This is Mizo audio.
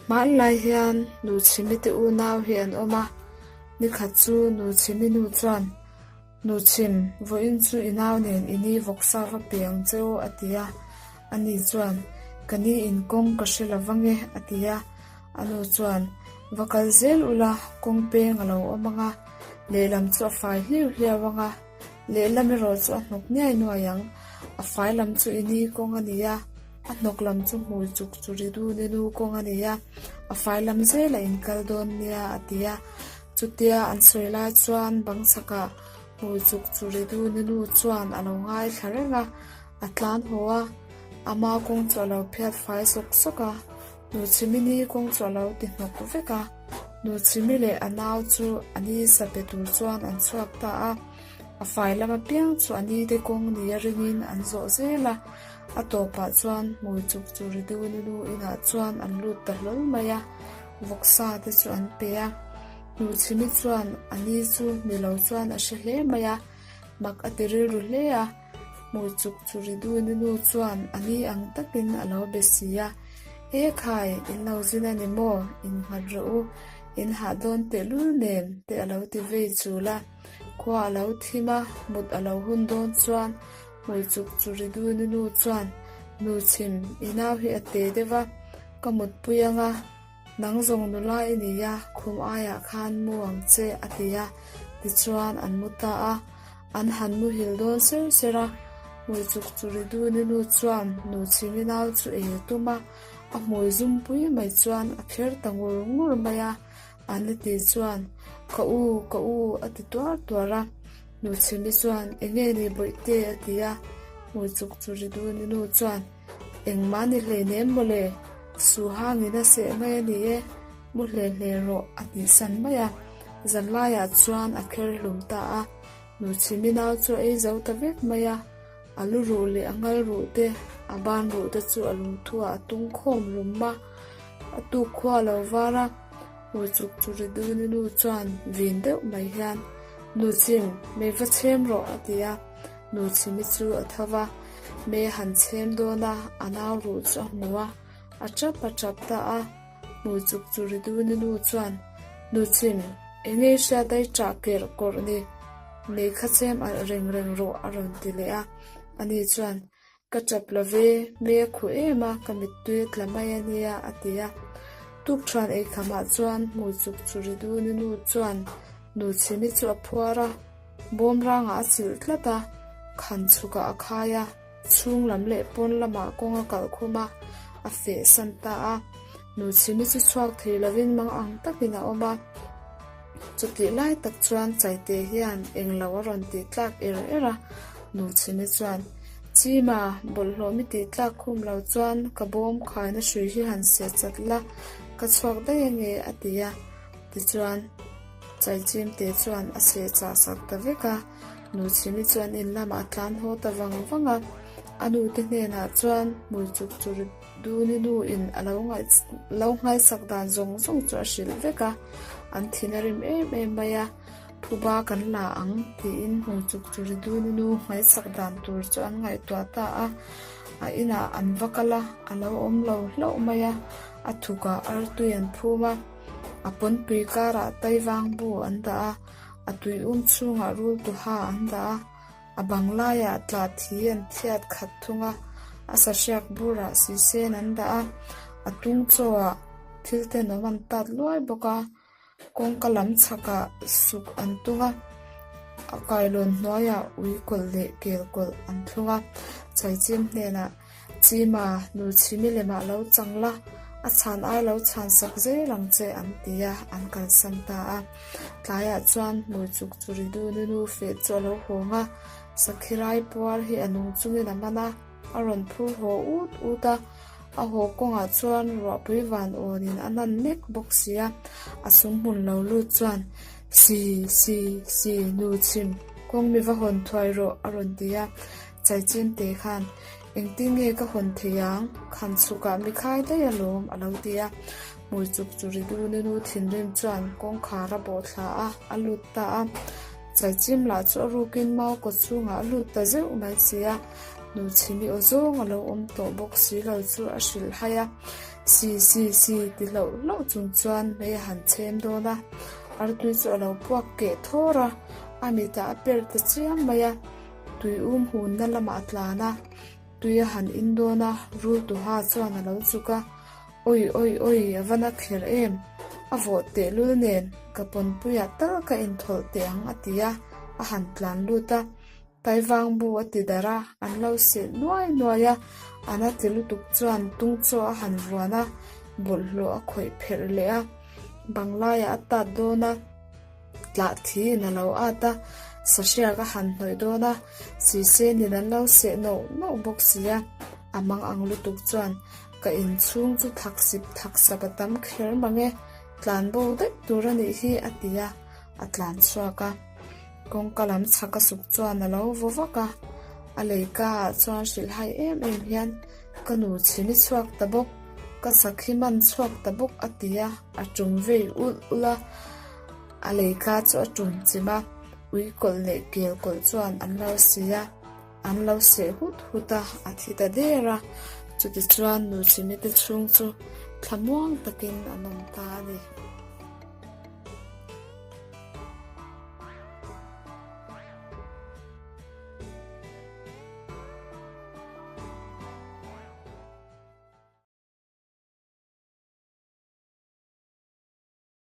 Hmanlai hian Nuchhimi te unau hi an awm a, nikhat chu Nuchhimi nu chuan, Nuchhim, vawiin chu i nau nen i ni vawksa va pe ang che u a ti a. Ani chuan, Ka ni in kawng ka hre lo vang e a ti a. A nu chuan, Va kal zel ula, kawng peng a lo awm ang a, lehlam chu a fai hliu hliau ang a, lehlam erawh chu a hnawk niai nuai ang. A fai lam chu i ni kawng a ni a, a hnawk lam chu hmui chuk chu ri dun i nu kawng a ni a, a fai lam zel a inkal dawn nia a ti a. Chutia an sawi lai chuan bang chhakah hmui chuk chu ri dun i nu chuan a lo ngaithla reng a, a tlan haw a, ama kawng chu a lo phiat fai sawk sawk a. Nuchhimini kawng chu a lo ti hnawk vek a, Nuchhimi leh a nau chu a ni sa pe tur chuan an chhuak ta a, a fai lam apiang chu a ni te kawng nia ringin an zawh zel a, a tawpah chuan hmui chuk chu Riduni nu inah chuan an lut ta hlawl mai a, vawksa te chu an pe a, Nuchhimi chuan a ni chu ni lo chuan a hre hle mai a, mak a ti rilru hle a. Hmui chuk chu Riduni nu chuan a ni ang takin a lo be si a, E khai, in lo zin a ni maw? In nghat rawh u, in hah dawn tehlul nen te a lo ti vei chul a. Khua a lo thim a, mut a lo hun dawn chuan hmui chuk chu Riduni nu chuan, Nu chhim, i nau hi a te deuh a, ka mutpui ang a, Nang zawng nula i ni a, khum aiah khan mu ang che, a ti a. Tichuan an mu ta a, an han muhil dawn ser ser a. Hmui chuk chu ri dun i nu chuan nu chhimi nau chu ei a tum a, a hmui zum pui mai chuan a kher ta ngur ngur mai a. An la ti chuan, Ka u, ka u, a ti tuar tuar a. Nu chhimi chuan, Enge ni bawihte, a ti a. Hmui chuk chu ri dun i nu chuan, Engmah ni hleinem mawle, Suhangin a seh mai a ni e, mu hle hle rawh a tih san mai a, zanlaiah chuan a kher hlum ta a, Nuchhimi nau chu a ei zo ta vek mai a, a lu ruh leh a ngal ruh te, a ban ruh te chu a lungthuah a tung khawm rum a, a tuk khua a lo var a, Hmuichuk chu Riduni nu chuan vin deuh mai hian, Nuchhim, mei va chhem rawh a ti a. Nuchhimi chu a tho va, me han chhem dawn a, a nau ruh chu a hmu a, a tap a tap ta a. Hmuichuk chu Riduni nu chuan, Nuchhim, eng nge hriat ai ṭah kerh kawrh ni? Mei kha chhem alh reng reng rawh a rawn ti leh a. Ani chuan, Ka tap lo ve, me a khuh em a, ka mittui a tla mai a nia, a ti a. Tukṭhuan eikhamah chuan hmuichuk chu Riduni nu chuan Nuchhimi chu a phuar a. Bawm rangah a chilh tlat a, khan chhukah a khai a, chhung lam leh pawn lamah kawng a kalh khum a, a feh san ta a. Nuchhimi chu chhuak thei lovin mang ang takin a awm a. Chutih lai tak chuan Chaite hian englo a rawn tih tlak er er a, Nuchhimi chuan, Chima, bawlhhlawh mi tih tlak khum lo chuan ka bawm khaina hrui hi han seh chat la, ka chhuak daih ange a ti a. Tichuan. Chaichimte chuan a seh chah sak ta vek a, Nuchhimi chuan in lamah a tlan haw ta vang vang a. A nute hnenah chuan hmui chuk chur duni nu in a lo lo nghaisak dan zawng zawng chu a hrilh vek a, an thin a rim em em mai a, Phuba kan la ang tiin hmui chuk chur duni nu nghaisak dan tur chu an ngaihtuah ta a. A inah an va kal a, a lo awm lo hlauh mai a, a thukah artui an phum a. A pawnpui karah Taivang bu an dah a, a tui um chhungah rul tuha an dah a, a bang laiah tla thi an thiat khat thung a, a sahriak burah sisen an dah a, a tung chawah thil tenawm an tat luai bawk a, kawngka lam chhakah suk an tung a, a kailawn hnuaiah ui kawlh leh kel kawlh an thlung a, chaichim hnenah Chima, nu chhimi lemah lo chang la, a chhan ai lo chhan sak zel ang che an ti a, an kalsan ta a. Tlaiah chuan hmui chuk chu ri du nu nu feh chu a lo hawng a, sakhirai puar hi a nung chungin a man a, a rawn phur haw ut ut a, a haw kawngah chuan ruahpui van awnin a nan mek bawk si a, a sum hmun lo lut chuan Si, si, si, nu chhim, kawng mi va hawn thuai rawh a rawn ti a. Chaichimte khan, Engtin nge ka hawn thei ang? Khan chhukah mi khai daih alawm, a lo ti a. Hmui chuk chu ri dun i nu thinrim chuan kawngkhar a bawh thla a, a lut ta a. Chaichim lah chu a rukin mau kaw chhungah a lut ta zeuh mai si a. Nuchhimi aw zawng a lo awm tawh bawk si lo chu a hrilh hai a, Si si si ti hlauh hlauh chung chuan mei a han chhem dawn a, artui chu a lo puak keh thawr a, a mitah a per ta chiam mai a, tui um hunna lamah a tlan a, tui a han in dawn a, rul tuha chuan a lo chuk a, Awi awi awi a va na kher em, a vawh tehlul nen ka pawnpuiah tal ka inthawlh teh ang a ti a, a han tlan lut a. Taivang bu a ti darh a, an lo seh nuai nuai a, an a ti lutuk chuan tung chaw a han vuan a, bawlhhlawh a khawih pherh leh a, banglaiah a tat dawn a, tlah thiin a lo at a, sahriak a han hnawih dawn a, sisenin an lo seh noh noh bawk si a, a mang ang lutuk chuan ka inchhung chu thak sip thak sap a tam kher mang e, tlan bo daih tur a nih hi a ti a, a tlan chhuak a. Kawngka lam chhak a suk chuan a lo vaw vak a, a leika ah chuan hrilh hai em em hian ka nu chhim i chhuak ta bawk, ka sakhi man chhuak ta bawk a ti a, a tum vei ulh ulh a, a leika chu a tum chim a, ui kawlh leh kel kawlh chuan an lo si a, an lo seh hut hut a, a thi ta der a, chutichuan nu chhimi te chhung chu thlamuang takin an awm ta a ni.